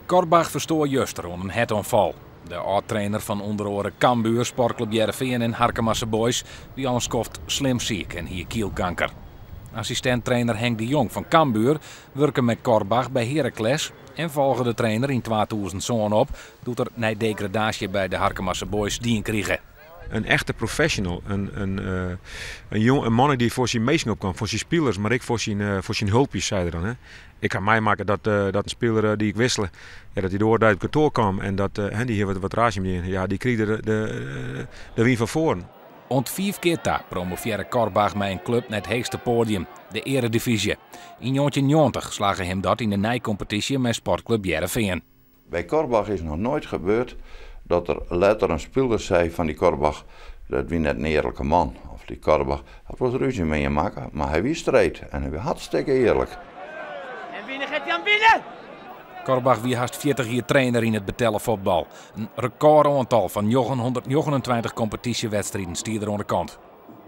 Korbach ferstoar juster oan in hertoanfal. De âld-trainer fan ûnder oare Cambuur, Sportklup Hearrenfean en Harkemase Boys wie al in skoft slim siik en hie kielkanker. Assistint-trainer Henk de Jong fan Cambuur wurke mei Korbach by Heracles en folge de trainer yn 2007 op doe't er nei degradaasje by de Harkemase Boys dien krige. Een echte professional. Een man die voor zijn meesten opkwam, voor zijn spelers, maar ook voor zijn hulpjes, zei hij dan. Hè. Ik kan meemaken dat een speler die ik wisselen, ja, dat hij door uit het kantoor kwam en dat die hier wat rage in. Ja, die kreeg de wien van voren. Oant fiif kear ta promovearre Korbach mei in klup nei it heechste poadium, de Eredivyzje. Yn 1990 slagge him dat yn de neikompetysje mei Sportklup Hearrenfean. Bij Korbach is nog nooit gebeurd dat er letter een speler zei van die Korbach, dat wie net een eerlijke man. Of die Korbach had wel eens ruzie mee je maken, maar hij wie straight en hij was hartstikke eerlijk. En winnen gaat Jan winnen! Korbach wie hast 40 jier trainer yn it betelle fuotbal. In rekôroantal fan 929 kompetysjewedstriden stie der oan de kant.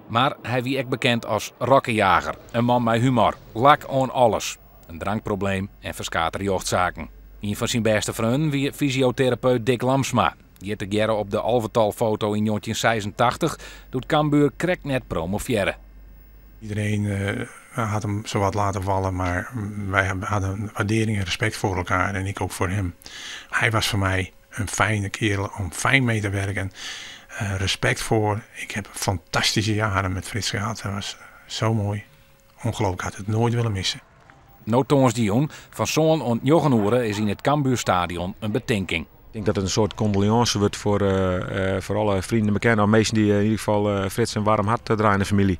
Mar hy wie ek bekend as rokkejager, in man mei humor, lak oan alles. In drankprobleem en ferskate rjochtsaken. Ien fan syn bêste freonen wie fysioterapeut Dick Lamsma. Hjir tegearre op de alvetalfoto yn 1986 doe't Cambuur krekt net promovearre. Iedereen had hem zowat laten vallen, maar wij hadden waardering en respect voor elkaar en ik ook voor hem. Hij was voor mij een fijne kerel om fijn mee te werken. Respect voor. Ik heb fantastische jaren met Frits gehad. Dat was zo mooi. Ongelooflijk, ik had het nooit willen missen. No tongersdeitejûn fan sân oant njoggen oere is yn it Cambuurstadion in betinking. Ik denk dat het een soort condoleance wordt voor alle vrienden en bekenden, of mensen die in ieder geval Frits een warm hart draaien in de familie.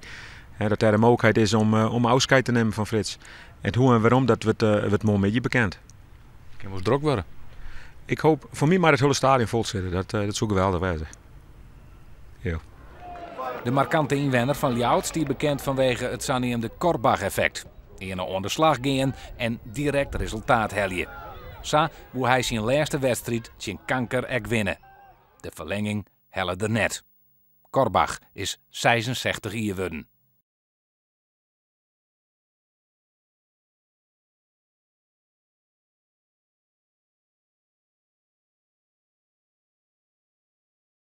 Hè, dat er de mogelijkheid is om afscheid te nemen van Frits. En hoe en waarom, dat wordt mooi met je bekend. Kin wolris drok wurde. Ik hoop voor mij maar het hele stadion vol zitten. Dat zou geweldig zijn. Ja. De markante ynwenner fan Ljouwert stie bekend fanwege it saneamde Korbach-effect. Earne oan de slach gean en direkt resultaat helje. Sa woe hy syn lêste wedstriid tsjin kanker ek winne. De ferlinging helle er net. Korbach is 66 jier wurden.